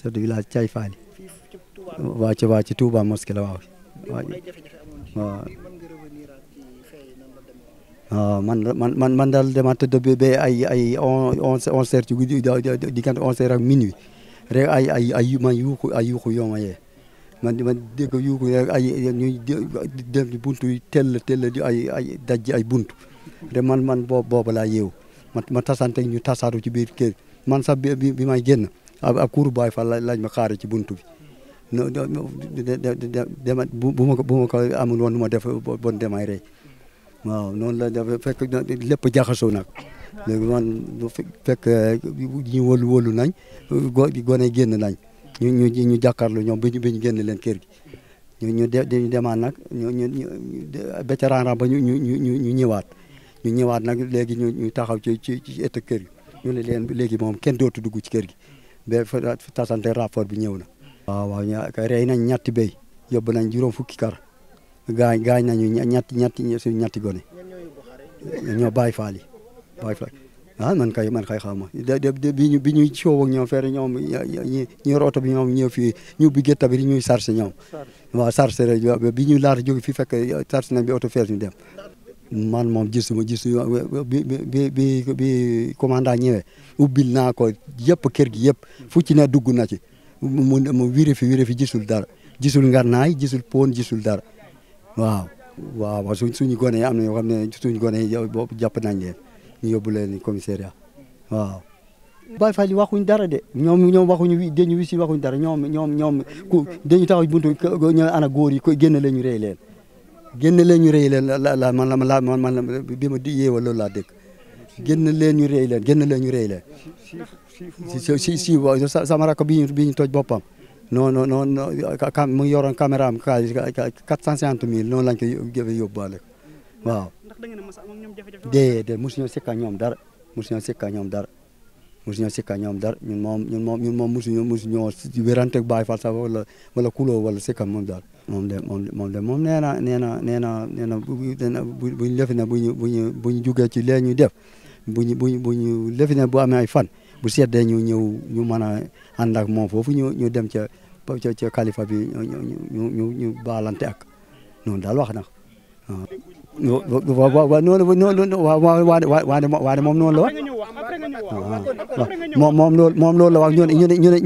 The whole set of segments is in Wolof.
chef de village Thiaye Fall waa ci Touba mosquée la waaw waaw man daal dama tëdd ba ay 11 heures ci guddi diggante 11 heures ak minuit rek man yuuxu yoo ma yee man dégg yuuxu rek ñuy dem ci buntu yi tell di ay daj ay buntu te man boobu laa yeewu ma tasante ñu tasaatu ci biir kër man sax bi may génn ab kuuru Baye Fall laaj ma xaare ci buntu bi bu ma ko amul woon nu ma def bon demay rey waaw noonu la dafa fekk lépp jaxasoo nag léegi man fekk ñu wóolu nañ gone génn nañ ñu jàkkaarloo ñoom bi ñu génn leen kër gi ñu demaat nag ñu bécaran ba ñu ñëwaat nag léegi ñu taxaw ci ëtt kër gi ñu ne leen léegi moom kenn dootu dugg ci kër gi ba tasante rapport bi ñëw na waaw rey nañ ñetti béy yóbbu nañ juróom fukki kar gaañ nañu ñetti gone ñoo Baye Fall yi man kay xam bi ñuy coow ak ñoom fere ñoom ñi yor oto bi ñoom ñëw fii ñu bi gétta bi ñuy sarse ñoom waaw sarse rek bi ñu laata jóge fii fekk sarse nañ bi oto fees ñu dem man moom gisu bi commandant ñëwee ubbil naa ko yëpp kër gi yëpp fu ci ne dugg na ci mu wiri fi gisul dara gisul ngarnaay gisul poon gisul dara waaw suñu gone yi am na yoo xam ne suñu gone yi boobu jàpp nañ leen ñu yóbbu leen commissariat waaw. Baye Fall yi waxuñ dara de ñoom waxuñu dañu wisi waxuñ dara ñoom ku dañu taxaw buntu ñooy ana góor yi ko génn leen ñu rey leen man bi ma di yeewal loolu laa dégg génn leen ñu rey leen si sama rakk bi ñu toj boppam non mu ngi yoroon caméra am 450 000 noonu lañ koy yóbbaale waaw. déedéet mosuñoo sekk ak ñoom dara ñun moom mosuñoo wéranteeg Baye Fall sax wala kuloo wala sekk ak moom daal. moom nee na buñ lefi ne bu ñu jugee ci lee ñuy def bu ñu lefi ne bu amee ay fan bu seddee ñu mën a ànd ak moom foofu ñu dem ca kalifa bi ñu baalante ak noonu daal wax na waaw noonu moom noonu la wax moom loolu la wax ñu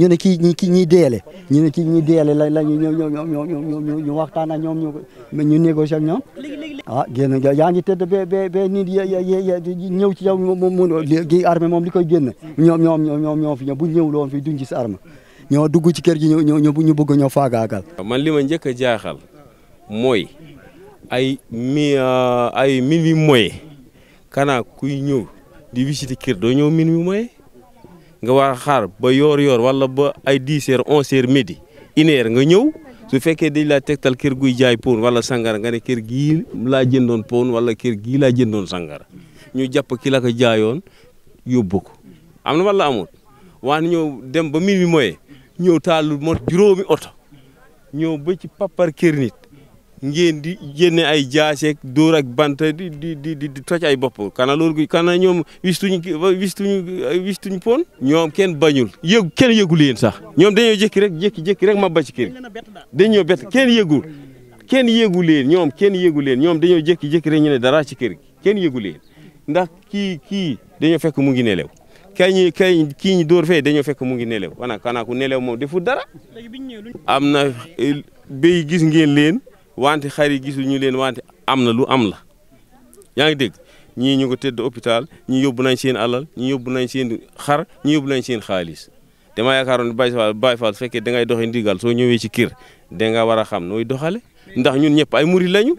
ne kii ñiy deele la ñu waxtaan ak ñoom ñu négocier ak ñoom génn yaa ngi tëdd ba nit ñëw ci yow gi armée moom li koy génn ñoo fi ñëw bu ñëwul woon fi duñ gis armée ñoo dugg ci kër gi ñu bëgg ñoo faagaagal. man li ma njëkk a jaaxal mooy ay minuit mooy kana kuy ñëw di visiter kër doo ñëw minuit mooy nga war a xaar ba yoor wala ba ay 10 heures 11 heures midi 1 heure nga ñëw su fekkee dañ laa tegtal kër guy jaay poon wala sangara nga ne kër gii laa jëndoon poon wala kër gii laa jëndoon sangara ñu jàpp ki la ko jaayoon yóbbu ko am na wala amul waaye ñëw dem ba minuit mooy ñëw taalu mot juróomi oto ñëw ba ci papar kër nit ngeen di génne ay jaaseeg dóor ak bant di toj ay bopp kana loolu kana ñoom wistuñu poon ñoom kenn bañul kenn yëgul yéen sax ñoom dañoo jékki rek ma ba ci kër gi dañoo bett kenn yëgul leen ñoom dañoo jékki rek ñu ne dara ci kër gi kenn yëgul leen ndax kii dañoo fekk mu ngi nelew kii ñi dóor fee dañoo fekk mu ngi nelew kana ku nelew moom defu dara am na béy gis ngeen leen wante xar yi gisul ñu leen wante am na lu am la yaa ngi dégg ñii ñu ko tëdd hôpital ñii yóbbu nañ seen alal ñii yóbbu nañ seen xar ñii yóbbu nañ seen xaalis dama yaakaaroon ne Baye Fall fekkee da ngay doxee ndigal soo ñëwee ci kër da nga war a xam nooy doxale ndax ñun ñëpp ay murid lañu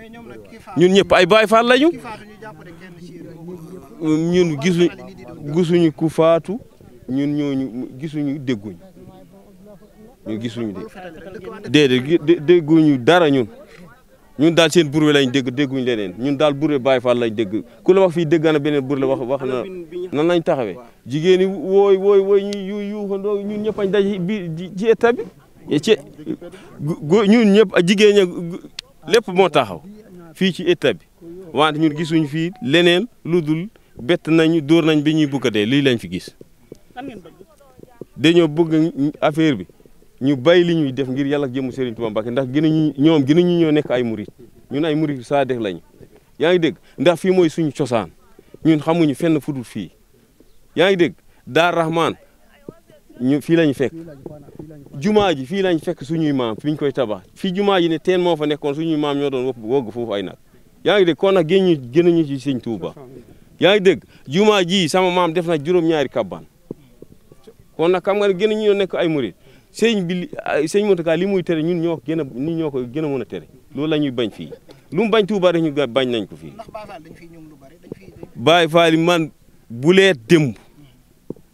ñun ñëpp ay Baye Fall lañu ñun gisuñu ku faatu ñun ñooñu gisuñu dégguñu dégguñu dara ñun daal seen burwe lañ dégguñu leneen ñun daal burwe Baye Fall lañ dégg ku la wax fii dégg na beneen burwe wax na nan lañ taxawee jigéen ñi wooy ñu yuuxandoo ñun ñëpp añ daj ci état bi ñun ñëpp jigéen ña lépp moo taxaw fii ci état bi wante ñun gisuñ fii leneen lu dul bett nañu dóor nañ bi ñuy bugg a dee lii lañ fi gis dañoo bëgg affaire bi ñu bay li ñuy def ngir yàlla jëm Serigne Touba Mbacké ndax ñoom gënuñu ñoo nekk ay murit ñun ay murit saa def lañu yaa ngi dégg ndax fii mooy suñu cosaan ñun xamuñu fenn fudul fii yaa ngi dégg Daar Rahman ñu fii lañu fekk jumaa ji fii lañ fekk suñuy maam fi ñu koy tabax fii jumaa ji ne teen moo fa nekkoon suñuy maam ñoo doon wogg foofu ay nag yaa ngi dégg kon nag gënuñu ci Sëñ Touba yaa ngi dégg jumaa ji sama maam def na juróom-ñaari kabbaan kon nag xam nga ne gënuñu ñoo nekk ay murit sëñ Mountakha li muy tere ñun ñoo ko gën a mën a tere loolu la ñuy bañ fii lu mu bañ Touba rek ñu bañ nañ ko fii Baye Fall man buleet démb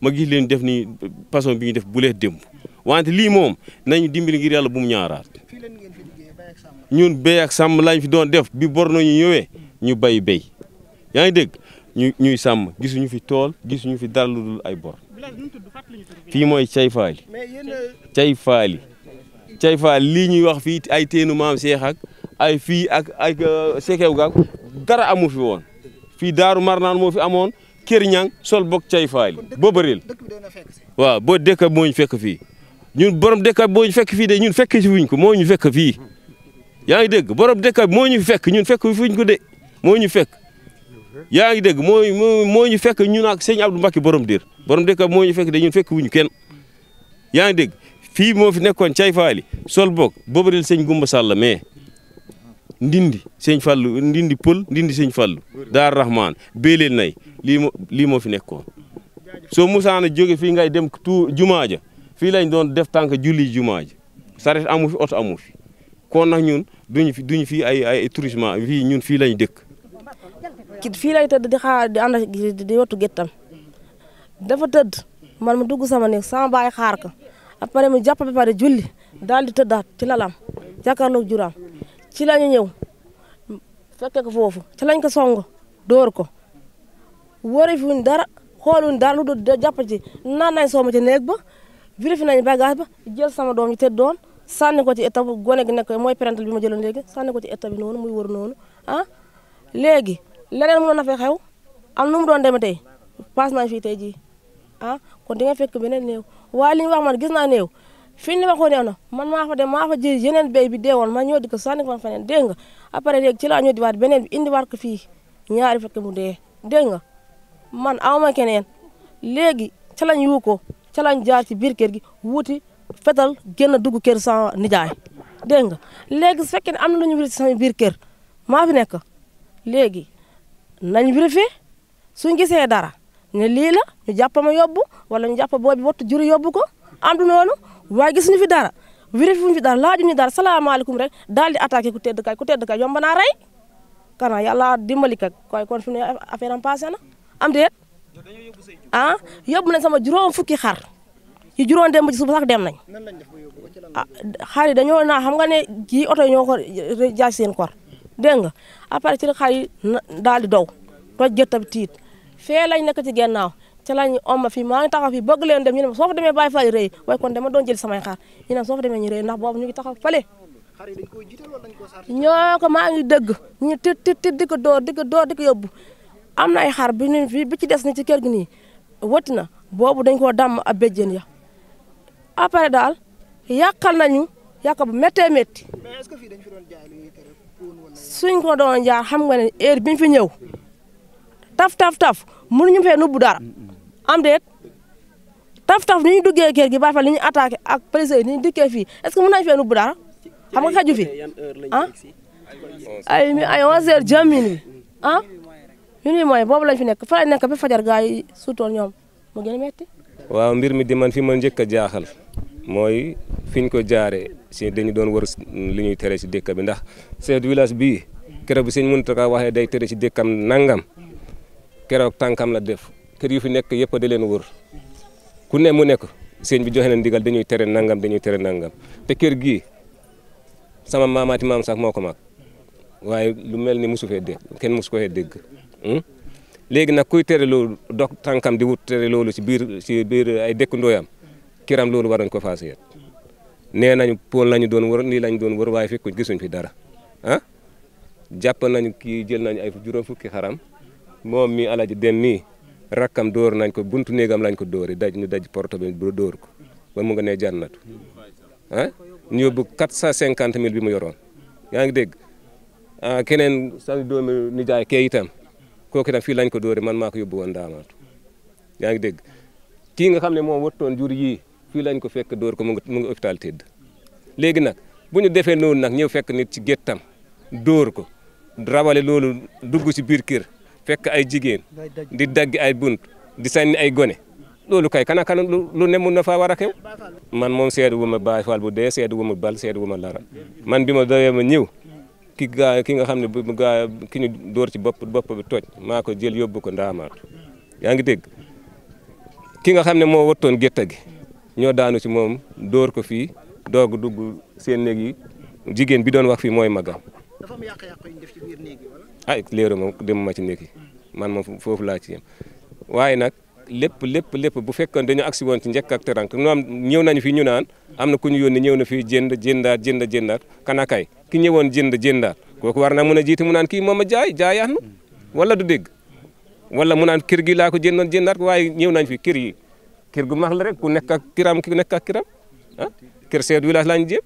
ma gis leen def ni façon bi ñu def buleet démb wante lii moom nañu dimbali ngir yàlla bu mu ñaaraat ñun béy ak sàmm lañ fi doon def bi borno ñu ñëwee ñu bay béy yaa ngi dégg ñuy sàmm gisuñu fi tool gisuñu fi dara lu dul ay bor fii mooy cay faali lii ñuy wax fii ay teenu maam Seex ak ay fii ak ay sekew gaak dara amu fi woon fii Daaru Marnaan moo fi amoon kër ñang sol bokk cay faali boo bëril waaw boo dëkk moo ñu fekk fii ñun borom dëkk moo ñu fekk fii de ñun fekk si wuñ ko moo ñu fekk fii yaa ngi dégg borom dëkk moo ñu fekk ñun fekk fuñ ko de moo ñu fekk yaa ngi dégg moo ñu fekk ñun ak sëñ Abdou Mbacké borom dir borom dëkk moo ñu fekk de ñun fekk wuñu kenn yaa ngi dégg fii moo fi nekkoon cay faali sol bokk boo bëril sëñ Gumba Sall mais ndindi sëñ Fallu ndindi pël ndindi sëñ Fallu Daar Rahman béeleel nay lii moo fi nekkoon soo musaana jóge fii ngay dem jumaa ja fii lañ doon def tànk julli jumaa ja saret amu fi oto amu fi kon nag ñun duñu fi ay tourisme fii ñun fii lañ dëkk fii lay tëdd di xaar di ànd di wattu géttam dafa tëdd man ma dugg sama néeg sama baay xaar ko après mu jàpp ba pare julli daal di tëddaat ci lalam jàkkaarloog juraam ci lañu ñëw fekke ko foofu ci lañ ko song dóor ko wari fuñ dara xooluñ dara lu dul jàpp ci naan nañ sooma ci néeg ba vérifié nañ bagage ba jël sama doom yi tëddoon sànni ko ci état bu gone gi nekk mooy parental bi ma jëloon léegi sànni ko ci état bi noonu muy wër noonu ah léegi leneen mënoon na fay xew am nu mu doon demee tey paas nañ fii tey jii ah kon di nga fekk beneen néew waaye li ñu wax man gis naa néew fi ñu waxoo néew na man maa fa dem maa fa jël yeneen béy bi deewoon ma ñëw di ko sànni ko feneen dégg nga après léegi ci laa ñëw di waat beneen bi indiwaat ko fii ñaari fekk mu dee dégg nga man awma keneen léegi ca lañ yu ko ca lañ jaar ci biir kër gi wuti fetal génn dugg kër sa nijaay dégg nga léegi su fekkee ne am na lu ñu vérifié sama biir kër maa fi nekk léegi nañ vérifié suñ gisee dara ne lii la ñu jàpp ma yóbbu wala ñu jàpp boobi wattu juri yóbbu ko am du noonu waaye gisuñu fi dara vérifié wuñu fi dara laajuñu dara salaamaaleykum rek daal di attaqué ku tedd kay yomb naa rey kana yàlla dimbali ka koy kon fi ne affaire am passé na am déet ah yóbbu nañ sama juróom fukki xar yi juróom dem ba ci suba sax dem nañ ah xar yi dañoo naa xam nga ne kii oto yi ñoo ko jaay seen kor dégg nga après ci xar yi daal di dow toj gët bi tiit fee lañ nekk ci gennaaw ca lañ omma fii maa ngi taxaw fii bëgg leen dem ñu ne soo fa demee Baye Fall rëy waaye kon dama doon jël samay xar ñu ne soo fa demee ñu rëy ndax boobu ñu ngi taxaw fale ñoo ko maa ngi dëgg ñu tit di ko door di ko yóbbu am na ay xar bi ñu fii bi ci des ni ci kër gi nii wëtti na boobu dañ koo damm ab béjjén ya après daal yàqal nañu yàq bu méttee métti suñ ko doon jaar xam nga ne heure bi ñu fi ñëw taf mënuñu fee nubbu dara am déet taf ni ñu duggee kër gi Baye Fall li ñu attaqué ak police yi ni ñu dikkee fii est-ce que mën nañu fee nubbu dara xam nga xaju fi ah ay 11h jëm minuit ah minuit mooy boobu lañ fi nekk fa lañ nekk ba fajar gaa yi suutoon ñoom mu gën a metti waaw mbir mi di man fi ma njëkk a jaaxal mooy fi ñu ko jaaree si dañu doon wër li ñuy tere si dëkk bi ndax chef de village bii keroog bi sëñ Mountakha waxee day tere si dëkkam nangam keroog tànkam la def kër yu fi nekk yëpp da leen wër ku ne mu nekk sëñ bi joxe na ndigal dañuy tere nangam te kër gii sama maamaati maam sax moo ko mag waaye lu mel ni musu fee dégg kenn musu ko fee dégg léegi nag kuy tere loolu dox tànkam di wut tere loolu si biir ay dëkkandooyam kiram loolu war nañ ko faase yet nee nañu pool lañu doon wër nii lañu doon wër waaye fekk gisuñ fi dara ah jàpp nañu kii jël nañu ay juróom fukki xaram moom mi alaji den nii rakkam dóor nañ ko buntu néegam lañ ko dóori ñu daj porte bi bu dóor ko ba mu nga nee jànnatu ah ñu yóbbu 450 000 bi mu yoroon yaa ngi dégg keneen sa doomi nijaay kee itam kooku itam fii lañ ko dóore man maa ko yóbbu woon ndaamaatu yaa ngi dégg kii nga xam ne moom wattoon jur yii fii lañ ko fekk dóor ko mu ngi hôpital tëdd léegi nag bu ñu defee noonu nag ñëw fekk nit ci géttam dóor ko rawale loolu dugg ci biir kër fekk ay jigéen di daggi ay bunt di sànni ay gone loolu kay kana lu ne mun na faa war a xew man moom seedu wu ma Baye Fall bu dee seedu wu ma bal seedu wu ma lara man bi ma doyee ma ñëw ki nga xam ne ki ñu dóor ci bopp bi toj maa ko jël yóbbu ko ndaamaatu yaa ngi dégg ki nga xam ne moo wattoon gétta gi ñoo daanu ci moom dóor ko fii doog dugg seen néeg yi jigéen bi doon wax fii mooy magam dafa am yàq-yàq yu ñu def ci biir néeg yi wala ay léero moom dem ma ci néeg yi man moom foofu laa ci yem waaye nag lépp bu fekkoon dañoo agsi woon ci njëkk ak terang ñoom ñëw nañu fi ñu naan am na ku ñu yónni ñëw na fii jëndaat kanakay ki ñëwoon jëndaat kooku war na mën a jiite mu naan kii moom a jaayaat na wala du dégg wala mu naan kër gi laa ko jëndaat waaye ñëw nañ fi kër gu mag la rek ku nekk ak kiram ah kër chef de village lañu jéem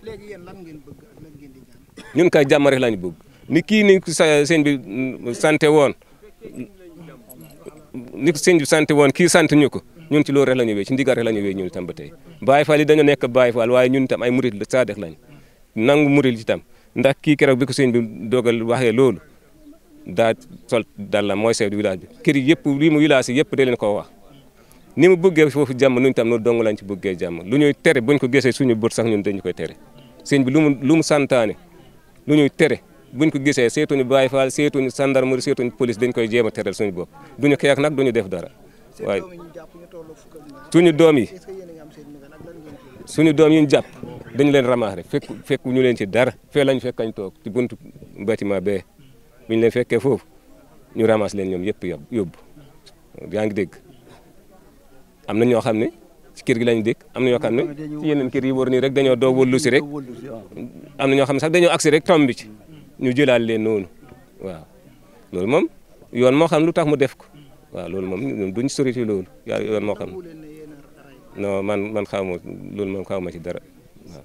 léegi yéen lan ngeen bëgg ak lan ngeen di ñaan ñun kay jàmm rek lañu bëgg ni kii ni sëñ bi santé woon kii sant ñu ko ñun ci loolu rek la ñu wéy ci ndigal rek la ñu wéy ñun itam ba tey Baye Fall yi dañoo nekk Baye Fall waaye ñun itam ay murit la saa def lañ nangu murit itam ndax kii keroog bi ko sëñ bi dogal waxee loolu daa sol dalla mooy chef de village bi kër yi yëpp lii mu village yi yëpp da leen koo wax ni mu bëggee foofu jàmm ñun itam noonu dong lañ ci bëggee jàmm lu ñuy tere buñ ko gisee suñu bët sax ñun dañu koy tere sëñ bi lu mu santaane lu ñuy tere buñ ko gisee seetuñu Baye Fall seetuñu gendarmerie seetuñu police dañ koy jéem a teral suñu bopp duñu xeex nag duñu def dara waaye suñu doom yi ñu jàpp dañu leen ramax rek fekk ñu leen ci dara fee lañu fekk kañ toog ci buntu bâtiment bee bu ñu leen fekkee foofu ñu ramasse leen ñoom yëpp yóbbu yaa ngi dégg am na ñoo xam ne ci kër gi lañu dëkk am na ñoo xam ne ci yeneen kër yi wër nii rek dañoo doo wëllu si rek am na ñoo xam ne sax dañoo agsi rek tomb bi ci ñu jëlaal leen noonu waaw loolu moom yoon moo xam lu tax mu def ko waaw loolu moom duñ sori ci loolu yoon moo xam non man xaw ma loolu moom xaw ma ci dara waaw